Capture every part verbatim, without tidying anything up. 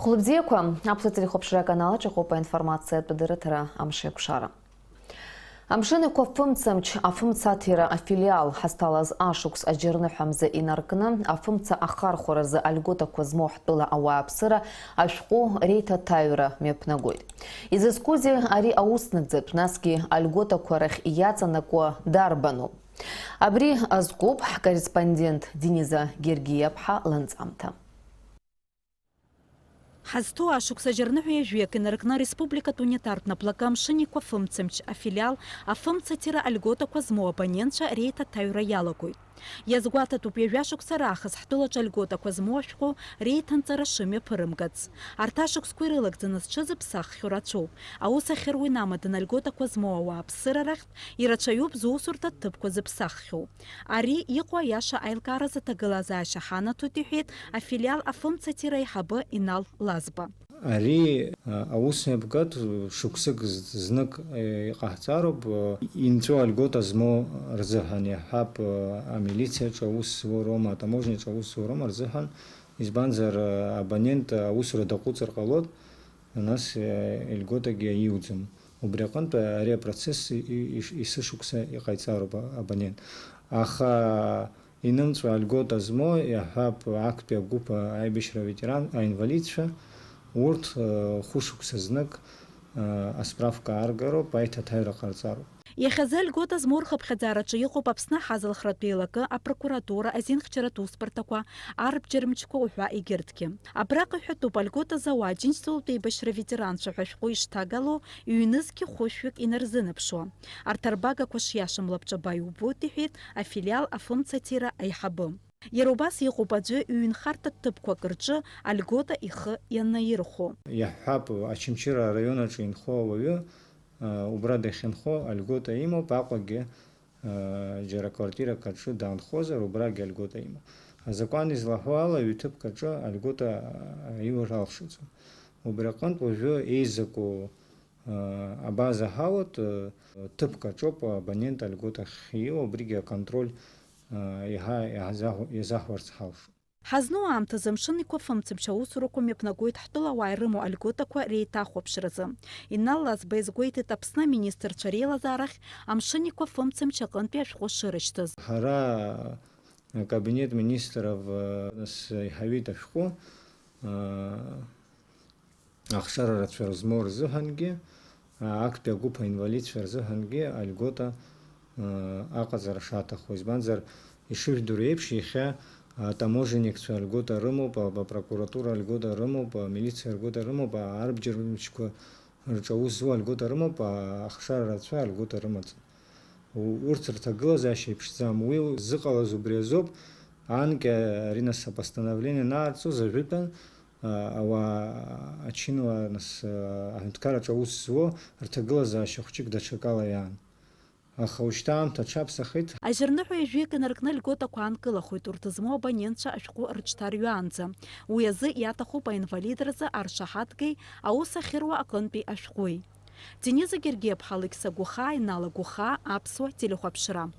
Хәлыбзиақәа, аԥсуа телехәаԥшра аканал аҿы иҟоуп аинформациатә дырраҭара Амшеикәшара. Амшын Еиқәа фымцамч афымцаҭира афилиал ҳазҭалаз ашықәс аџьарныҳәа мза инаркны, афымца ахархәаразы альготақәа змоу ҳтәыла ауааԥсыра ашәҟәы реиҭаҭаҩра мҩаԥнагоит. Изызкузеи ари ауснаӡатә, насгьы альготақәа рахь иаҵанакуа дарбану? Абри азкуп ҳкорреспондент Дениза Гергиаԥҳа ланҵамҭа. Ҳазҭоу ашықәс аџьарныҳәа ҩажәиак инаркны ареспубликатә унитартә наплакы Амшын Еиқәа фымцамч афилиал афымцаҭира альготақәа змоу абонентцәа реиҭаҭаҩра иалагоит. Иазгәаҭатәуп ҩажәа шықәса раахыс ҳтәылаҿы альготақәа змоу ашәҟәы реиҭанҵара шымҩаԥырымгац. Арҭ ашықәсқәа ирылагӡаны зҽызыԥсаххьоу рацәоуп. Аус ахьыруа инамаданы альготақәа змоу ауааԥсыра рахьтә ирацәаҩуп зусурҭа ҭыԥқәа зыԥсаххьоу. Ари иҟоу аиаша аилкааразы аҭагылазаашьа ҳанаҭоит, иҳәеит афилиал афымцаҭира аиҳабы Инал Лазба. Ари, а, аус мҩаԥгатә шықәсык з-, знык, э, иҟаҳҵароуп, э, инҵәо альгота змоу рзыҳәан, иаҳҳәап, э, амилициаҿы аус зуроума, атаможниаҿы аус зуроума рзыҳәан, избанзар, э, абонент аусура даҟәыҵыр ҟалоит, нас, э, ильготагьы иуӡом. Убри аҟынтә ари апроцесс и-, и-, иш-, есышықәса иҟаиҵароуп а-, абонент. Аха инымҵәо альгота змоу, иаҳҳәап, актәи агәыԥ аибашьра аветеран, аинвалидцәа, урҭ, э, хәышықәса знык, э, асправка ааргароуп, аиҭаҭаҩра ҟарҵароуп. Иахьазы альгота змоу рхыԥхьаӡараҿы иҟоуп Аԥсны аҳазалхратә еилакы, апрокуратура, азинхьчаратә усбарҭақәа, арбџьар мчқәа уҳәа егьырҭгьы. Абраҟа иҳәатәуп, альгота зауа Аџьынџьтәылатә еибашьра аветеранцәа ҳәа ашәҟәы ишҭагало, ҩнызқьи хәышәҩык инарзынаԥшуа. Арҭ арбагақәа шиашам лабҿаба иубоит, иҳәеит афилиал афымцаҭира аиҳабы. Иара убас иҟоуп аӡәы ҩынхарҭа ҭыԥқәак рҿы альгота ихы ианаирхәо. Иаҳҳәап, Очамчыра араион аҿы инхо ауаҩы, а, убра дахьынхо альгота имоуп, Аҟәагьы, а, џьара квартирак аҿы даанхозар, убрагьы альгота имоуп. Азакәан излаҳәо ала, ҩ-ҭыԥк аҿы альгота, а, аиур алшаӡом. Убри аҟынтә уажәы еизаку, а, абаза ҳауат, а, ҭыԥк аҿоуп абонент альгота ахьиоу, убригьы аконтроль, а, иаҳа-, иаҳзаҳу-, иазаҳуарц ҳалшоит. Ҳазну аамҭазы Амшын Еиқәа фымцамч аусурақәа мҩаԥнагоит ҳтәылауаа ирымоу альготақәа реиҭахәаԥшразы. Инал Лазба иазгәеиҭеит Аԥсны аминистрцәа реилазаарахь Амшын Еиқәа фымцамч аҟынтәи ашәҟәы шырышьҭыз. Ҳара акабинет министров, э, нас иҳауеит ашәҟәы, э, ахшара рацәа змоу рзыҳәангьы, актәи агәыԥ аинвалидцәа рзыҳәангьы альгота, э, аҟаҵара шаҭаху. Избанзар, ишыжәдыруа еиԥш, иахьа атаможенникцәа альгота рымоуп, а, апрокуратура альгота рымоуп, амилициа альгота рымоуп, а, арбџьар мчқәа рҿы аус зуа альгота рымоуп, а, ахшара рацәа альгота рымаӡам. У-, урҭ рҭагылазаашьа иԥшӡам. Уи ззыҟалаз убри азоуп, анкьа ари нас апостановление анаарҵоз ажәытәан, а, ауаа ачынуаа нас, а, аҳәынҭқарраҿы аус зуо рҭагылазаашьа хәҷык даҽакала иаан. Аха ушьҭа аамҭа аҽаԥсахит. Ажьырныҳәа ҩажәиак инаркны льготақәа аанкылахоит урҭ змоу абонентцәа ашәҟәы рыҽҭарҩаанӡа. Уи азы иаҭахуп аинвалид рзы аршаҳаҭгеи аус ахьыруа аҟынтәи ашәҟәи. Дениза Гергиаԥҳа, Алықьса Гәыхаа, Инал Агәыхаа, Аԥсуа телехәаԥшра.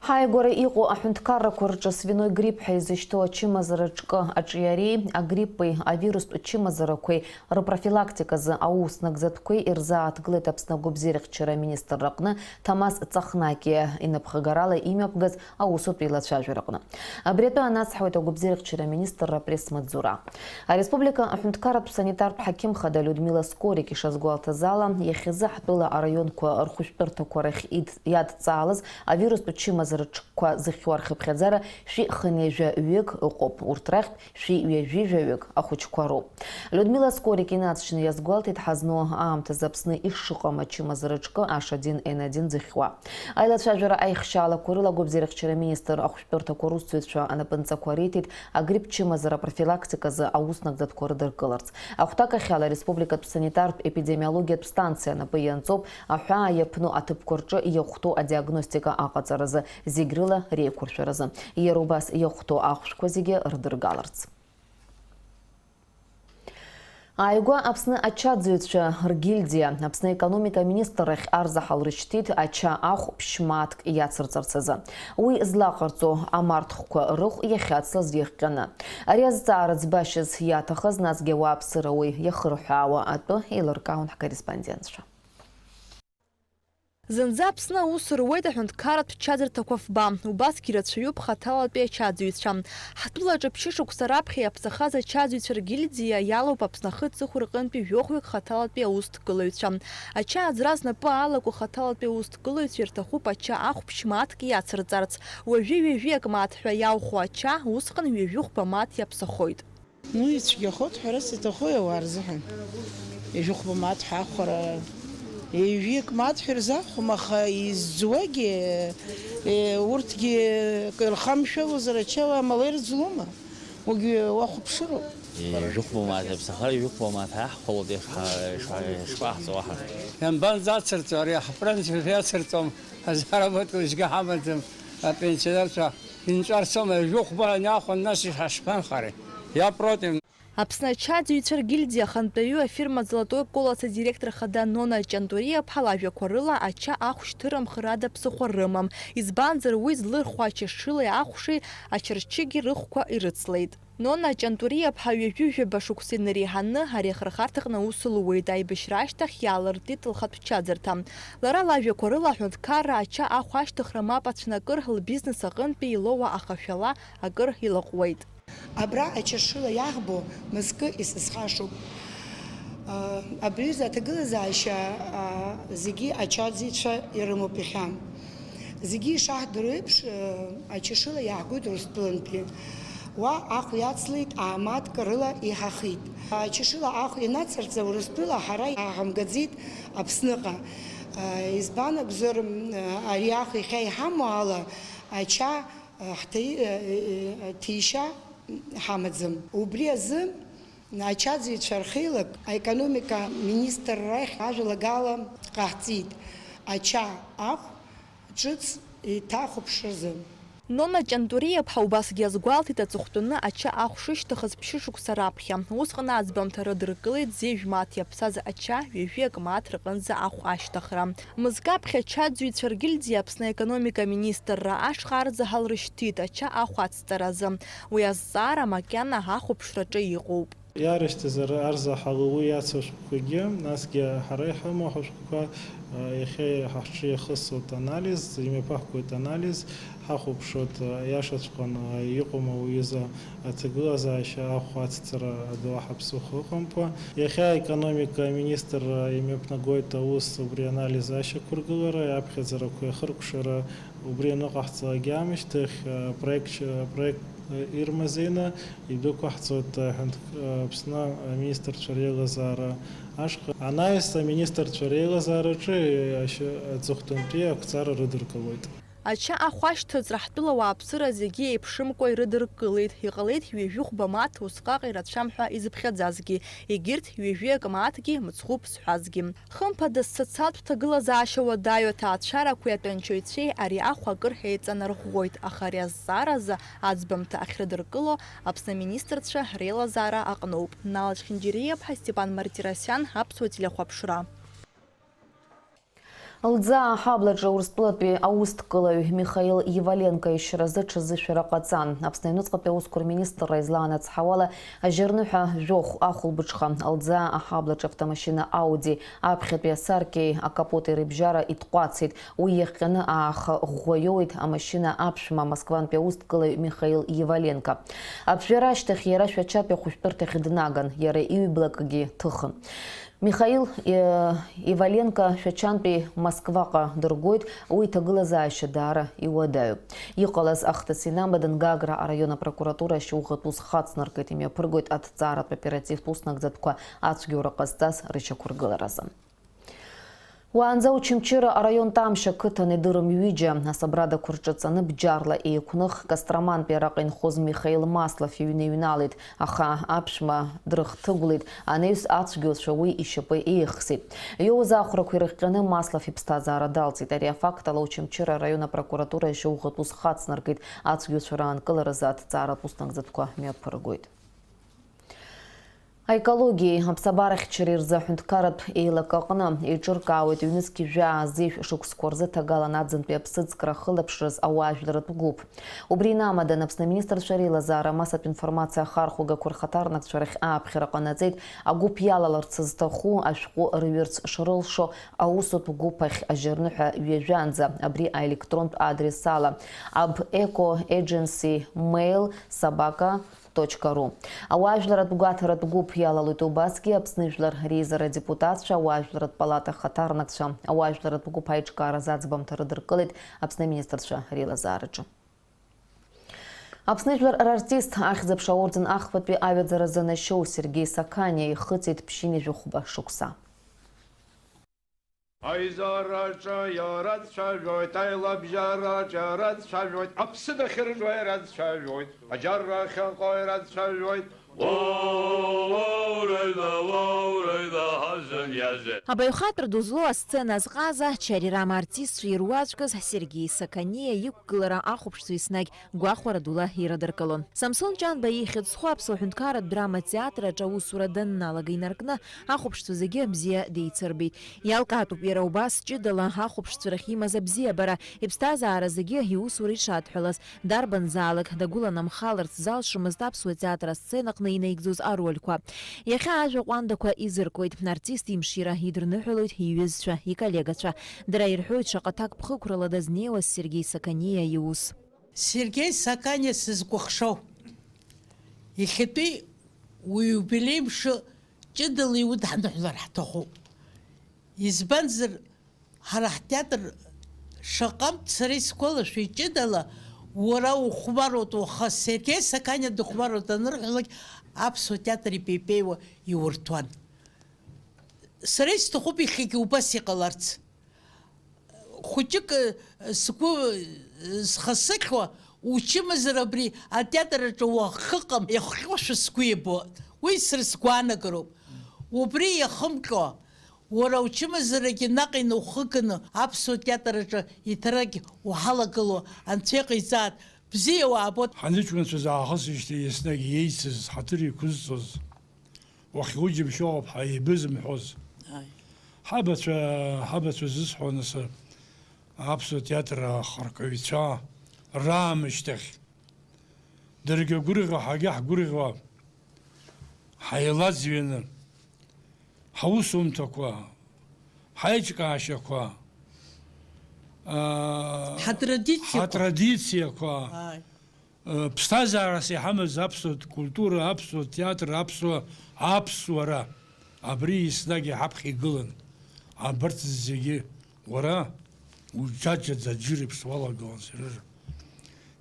Ҳааигәара иҟоу аҳәынҭқаррақәа рҿы свиной грипп ҳәа изышьҭоу ачымазара ҿкы аҿиареи агриппи авирустә чымазарақәеи рпрофилактиказы аус нагӡатәқәеи ирзааҭгылеит Аԥсны агәабзиарахьчара аминистрра аҟны Ҭамаз Ҵахнакиа инапхагарала имҩаԥгаз аусутә еилацәажәараҟны. Абри атәы анацҳауеит агәабзиарахьчара аминистрра апресс-маҵзура. Ареспублика аҳәынҭқарратә санитартә ҳақьым хада Людмила Скорик ишазгәалҭаз ала, иахьазы ҳтәыла араионқәа рхәышәтәырҭақәа рахь ид-, иадҵаалаз авирустә чымазара ҿкқәа зыхьуа рхыԥхьаӡара шәи хынҩажәа ҩык ыҟоуп, урҭ рахьтә шәи ҩажәи жәаҩык ахәыҷқәа роуп. Людмила Скорик инаҵшьны иазгәалҭеит, ҳазну аамҭазы Аԥсны ишыҟам ачымазара ҿкы Аш один Н один зыхьуа. Аилацәажәара аихшьаалақәа рыла агәабзиарахьчара аминистр ахәшәтәырҭақәа русзуҩцәа анапынҵақәа риҭеит агрипп чымазара профилактиказы аус нагӡатәқәа рыдыркыларц. Ахәҭакахьала ареспубликатә санитартә-епидемиологиатә станциа анапы ианҵоуп аҳәаа иаԥну аҭыԥқәа рҿы иахәҭоу адиагностика аҟаҵаразы, зегь рыла реиқәыршәаразы, иара убас иахәҭоу ахәшәқәа зегьы рдыргаларц. Ааигәа Аԥсны ачаӡыҩцәа ргильдиа Аԥсны аекономика аминистррахь арзаҳал рышьҭит ача ахә ԥшь мааҭк иацырҵарц азы. Уи злаҟарҵо амарҭхәқәа рыхә иахьацлаз иахҟьаны. Ари азҵаара ӡбашьас иаҭахыз, насгьы ауааԥсыра уи иахырҳәаауа атәы еилыркаауан ҳкорреспондентцәа. Зынӡа Аԥсны аус руеит аҳәынҭқарратә чаӡырҭақәа фба, убасгьы ирацәаҩуп хаҭалатәи ачаӡыҩцәа. Ҳтәылаҿы ԥшьышықәса раԥхьа иаԥсахаз ачаӡыҩцәа ргильдиа иалоуп Аԥсны ахы-аҵыхә рҟынтәи жәохәҩык хаҭалатәи аусҭгылаҩцәа. Ача аӡра знапы алаку хаҭалатәи аусҭгылаҩцәа ирҭахуп ача ахә ԥшь мааҭк иацырҵарц. Уажәы ҩажәиак мааҭ ҳәа иаухәо ача усҟан ҩажәи хәба мааҭ иаԥсахоит. Ну, ицәгьахоит ҳәарас иҭахуи ауаа рзыҳәан? Ҩажәи хәба мааҭ ҳахәара, ҩажәиак мааҭ ҳәа ирзаҳхәом, аха изӡуагьы, э, урҭгьы акы ирхамшәалозар, ача амала ирӡлома? Уигьы уахәаԥшыроуп. Ҩажәи хәба мааҭ иаԥсахар, ҩажәи хәба мааҭ ҳаҳхәалоит, ишҳа-, ишҳа-, ишԥаҳҵо уаҳа? Ианбанӡацырҵо ари, ҳпринцип иацырҵом, ҳазаработка уеизгьы ҳамаӡам, апенсионерцәа. Инҵәарцома, жәохәба аниахәа, нас ишҳашԥанхари? Я против. Аԥсны ачаӡыҩцәа ргильдиа ахантәаҩы афирма Золотой колос адиректор хада Нона Ҷантуриа-ԥҳа лажәақәа рыла, ача ахә шьҭырымхыр ада ԥсыхәа рымам, избанзар уи злырхуа ачашылеи ахәшеи ачарчыгьы рыхәқәа ирыцлеит. Нона Ҷантуриа-ԥҳа ҩажәи жәаба шықәса инареиҳаны ари ахырхарҭаҟны аус луеит, аибашьра ашьҭахь иаалыртит лхатә чаӡырҭа. Лара лажәақәа рыла, аҳәынҭқарра ача ахә ашьҭыхра мап ацәнакыр, лбизнес аҟынтәи илоуа ахашәала акыр илаҟәуеит. Абра ачашыла иаҳбо мызкы исызхашоуп. Абри аҩыза аҭагылазаашьа, а, зегьы ачаӡыҩцәа ирымоуп иахьа. Зегьы ишаҳдыруа еиԥш, э, ачашыла иаҳгоит Урыстәылантәи. Уа ахә иацлеит, аамаҭк рыла иҳахит. Ачашыла ахә ианацырҵа Урыстәыла ҳара иҳамгаӡеит Аԥсныҟа. Э, избан акәзар, м, ари ахә иахьа иҳамоу ала, ача, э, ҳҭи-, э, э, ҭишьа ҳамаӡам. Убри азы ачаӡыҩцәа рхеилак аекономика министр рахь ажәалагала ҟаҳҵеит, ача ахә ҿыц еиҭахәаԥшразы. Нона Ҷантуриа-ԥҳа убасгьы азгәалҭеит, аҵыхәтәаны ача ахә шышьҭыхыз ԥшьышықәса раԥхьа. Усҟан аӡбамҭа рыдыркылеит зежә мааҭ иаԥсаз ача ҩажәиак мааҭ рҟынӡа ахә ашьҭыхра. Мызкы аԥхьа ачаӡыҩцәа ргильдиа Аԥсны аекономика аминистрра ашҟа арзаҳал рышьҭит ача ахә ацҵаразы. Уи азҵаара макьана ахәаԥшраҿы иҟоуп. Иаарышьҭыз ар-, арзаҳал уи ацышәҟәқәагьы, насгьы ҳара иҳамоу ҳашәҟәқәа, а, иахьа ҳҿы иахысуеит анализ, имҩаԥаҳгоит анализ, ҳахәаԥшуеит, а, иашаҵәҟьаны, а, иҟоума уҩыза аҭагылазаашьа ахә ацҵара адоуҳа ԥсыхәа ыҟамкәа. Иахьа аекономика аминистрра имҩаԥнагоит аус убри анализ ашьақәыргылара, аԥхьаӡарақәа иахыркәшара, убри аныҟаҳҵалак аамышьҭахь, а, проект, проект, а, ирмазеины идәықәаҳҵоит, а, ҳәынҭ-, а, Аԥсны аминистрцәа реилазаара ашҟа. Анаҩс аминистрцәа реилазаараҿы, а, ашьа-, аҵыхәтәантәи ақәҵара рыдыркылоит. Ача ахә ашьҭыҵра ҳтәыла ауааԥсыра зегьы еиԥшымкәа ирыдыркылеит. Иҟалеит ҩажәи хәба мааҭ усҟак ирацәам ҳәа изыԥхьаӡазгьы, егьырҭ ҩажәиак мааҭгьы мыцхәуп зҳәазгьы. Хымԥада, социалтә ҭагылазаашьа уадаҩу аҭаацәарақәеи атәанчаҩцәеи ари ахә акыр еиҵанарӷәӷәоит, аха ари азҵааразы аӡбамҭа ахьрыдыркыло Аԥсны аминистрцәа реилазаара аҟноуп. Нал Чхинџьириа-ԥҳа, Степан Мартиросиан, Аԥсуа телехәаԥшра. Лӡаа аҳаблаҿы Урыстәылатәи аусҭкылаҩ Михаил Иваленко ишьразы ҽазышәара ҟаҵан. Аԥсны аҩныҵҟатәи аусқәа рминистрра излаанацҳауала, ажьырныҳәа жәохә ахәылбыҽха Лӡаа аҳаблаҿы автомашьына Ауди аԥхьатәи асаркьеи акапоти рыбжьара итҟәацит. Уи иахҟьаны ааха ӷәӷәа иоуит амашьына аԥшәма, Москвантәи аусҭкылаҩ Михаил Иваленко. Аԥжәара ашьҭахь иара Шәачатәи ахәышәтәырҭахь днаган, иара иҩблакгьы ҭыхын. Михаил, э, Иваленко Шәачантәи Москваҟа дыргоит, уи иҭагылазаашьа даара иуадаҩуп. Иҟалаз ахҭыс инамадан Гагра араион апрокуратура ашьауӷатә ус хацнаркит, имҩаԥыргоит аҭҵааратә оперативтә ус нагӡатәқәа ацәгьоура ҟазҵаз рышьақәыргыларазы. Уаанӡа Очамчыра араион Тамшь ақыҭан идырым ҩыџьа асабрадақәа рҿаҵаны бџьарла еиқәных Костромантәи араҟа инхоз Михаил Маслов иҩны иҩналеит. Аха аԥшәма дрыхҭыгәлеит, анаҩс ацәгьоуцәа уи ишьапы еихсит. Иоуз ахәрақәа ирыхҟьаны Маслов иԥсҭазаара далҵит. Ари афакт ала Очамчыра араион апрокуратура ашьауӷатә ус хацнаркит, ацәгьоуцәа раанкыларазы аҭҵааратә ус нагӡатәқәа мҩаԥыргоит. Аекологиеи аԥсабарахьчареи рзы аҳәынҭқарратә еилакаҟны еиҿыркаауеит ҩнызқь жәаа зежә шықәсқәа рзы ҭагалан аӡынтәи аԥсыӡкра ахылаԥшраз ауаажәларратә гәыԥ. Убри инамадан, Аԥсны аминистрцәа реилазаара, амассатә информациа ахархәагақәа рхаҭарнакцәа рахь ааԥхьара ҟанаҵеит, агәыԥ иалаларц зҭаху ашәҟәы рҩырц шрылшо аусутә гәыԥ ахь ажьырныҳәа ҩажәанӡа, абри аелектронтә адрес ала, ab eco agency mail собака точка ру. Ауаажәларратә гәаҭаратә гәыԥ иалалоит убасгьы Аԥсны Жәлар реизара адепутатцәа, ауаажәларратә палата ахаҭарнакцәа. Ауаажәларратә гәыԥ аиҿкааразы аӡбамҭа рыдыркылеит Аԥсны аминистрцәа реилазаараҿы. Аԥсны жәлар рартист, ахьӡ-аԥша аорден ахԥатәи аҩаӡара занашьоу Сергеи Сақаниа ихыҵит ԥшьынҩажәи хәба шықәса. Аизараҿы иара дцәажәоит, аилабжьараҿы иара дцәажәоит, аԥсы дахьыржәуа иара дцәажәоит, аџьарра ахьыҟоу иара дцәажәоит. Уоуреда, уоуреда, ҳазын иазы. Абаҩхатәра ду злоу асцена азҟаза, Чарирама артистцәа ируаӡәкыз Сергеи Сақаниа иқәгылара ахәаԥшцәа еснагь гәахәара дула ирыдыркылон. Самсон Ҷанба ихьӡ зху Аԥсуа ҳәынҭқарратә драма театр аҿы аусура данналага инаркны, ахәаԥшцәа зегьы бзиа деицырбеит. Иалкаатәуп иара убас ҷыдала ахәаԥшцәа рахь имаз абзиабара, иԥсҭазаара зегьы иусура ишадҳәалаз, дарбанзаалак дагәыланамхаларц залшомызт Аԥсуа театр асценаҟны инаигӡоз арольқәа. Иахьа ажәа ҟәандақәа изыркуеит, артист имшира идырныҳәалоит иҩызцәа, иколлегацәа. Дара ирҳәоит шаҟа ҭакԥхықәрала дазнеиуаз Сергеи Сақаниа иус. Сергеи Сақаниа сызкәыхшоу, иахьатәи уиубилеи мшы ҷыдала иудҳныҳәалар ҳҭахуп. Избанзар, ҳара ҳтеатр шаҟантә сара исгәалашәоит, ҷыдала уара ухәмаруеит, уаха Сергеи Сақаниа дыхәмаруеит анырҳәалак, аԥсуа театр ипеипеиуа иурҭәуан. Сара исҭахуп иахьагьы убас иҟаларц. Хәыҷык, э, сгәы, э, схасыхьуа, учымазара абри атеатр аҿы уахыҟам иахҟьошәа сгәы иабо. Уи сара сгәаанагароуп. Убри иахымҟьо, уара учымазарагьы наҟ инаухыганы аԥсуа театр аҿы иҭарагь уҳалагыло, Анцәа иҟаиҵааит, бзиа уаабоит. Ҳаныҷкәынцәаз аахысижьҭеи еснагь иеицыз, ҳаҭыр иқәызҵоз, уахьуџьымшьо ыҟоуп ҳәа еибызымҳәоз. Ааи. Ҳабацәа, ҳабацәа зысҳәо анысы, аԥсуа театр ахаркаҩцәа раамышьҭахь, даргьы агәырӷьо, ҳагьы ҳгәырӷьо, ҳаилаӡҩаны, ҳаусумҭақәа, ҳаиҿкаашьақәа, аа, Ҳатрадициақәа. Ҳатрадициақәа. Ааи. Ԥсҭазаарас иҳамаз аԥсуа культура, аԥсуа театр, аԥсуа, аԥсуара, абри еснагь иҳаԥхьа игылан. Абарҭ зегьы уара уџьаџьаӡа аџьыр еиԥш уалагылан, Сережа.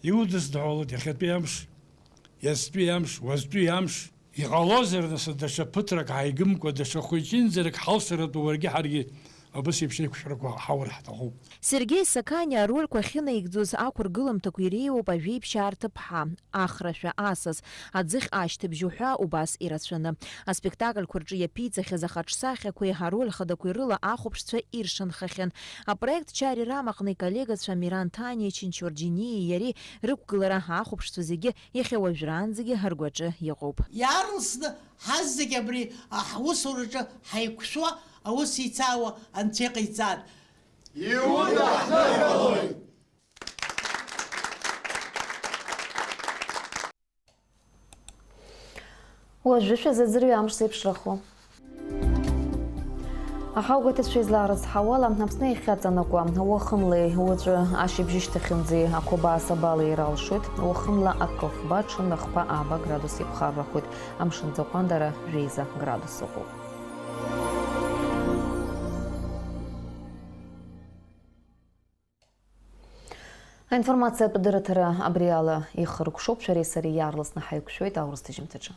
Иудысныҳәалоит иахьатәи амш, иацтәи амш, уаҵәтәи амш. Иҟалозар, нас, даҽа ԥыҭрак ааигымкәа, даҽа хәыҷынӡарак ҳалсратәы уаргьы ҳаргьы абас еиԥш еиқәшәрақәа ҳаур ҳҭахуп. Сергеи Сақаниа арольқәа ахьынаигӡоз ақәыргыламҭақәа иреиуоуп Ажәеиԥшьаа рҭыԥҳа, Ахрашәа асас, Аӡыхь ашьҭыбжь уҳәа убас ирацәаны. Аспектакльқәа рҿы иаԥиҵахьаз ахаҿсахьақәеи ароль хадақәеи рыла ахәаԥшцәа иршанхахьан. Апроект Чари Рам аҟны иколлегацәа Миран Ҭаниа, Чинчур Џьениеи иареи рықәгылара ахәаԥшцәа зегьы иахьа уажәраанӡагьы ргәаҿы иҟоуп. Иаарласны ҳазегь абри ҳусураҿы ҳаиқәшәо, аус еицаауа Анцәа иҟаиҵааит! Иудаҳныҳәалоит! Уажәы шәазыӡырҩы амш зеиԥшрахо. Ахагәаҭацәа излаарыцҳауала, Аԥсны иахьаҵанакуа, уахынлеи уаҵәы ашьыбжьышьҭахьынӡеи ақәабаа сабала иралшоит, уахынла акы фба, ҽынла хԥа ааба градус иԥхаррахоит, амшынӡы аҟәандара жәеиза градус ыҟоуп. Аинформациатә дырраҭара абри ала ихыркәшоуп, шәареи сареи иаарласны ҳаиқәшәоит аурыс ҭыжьымҭаҿы.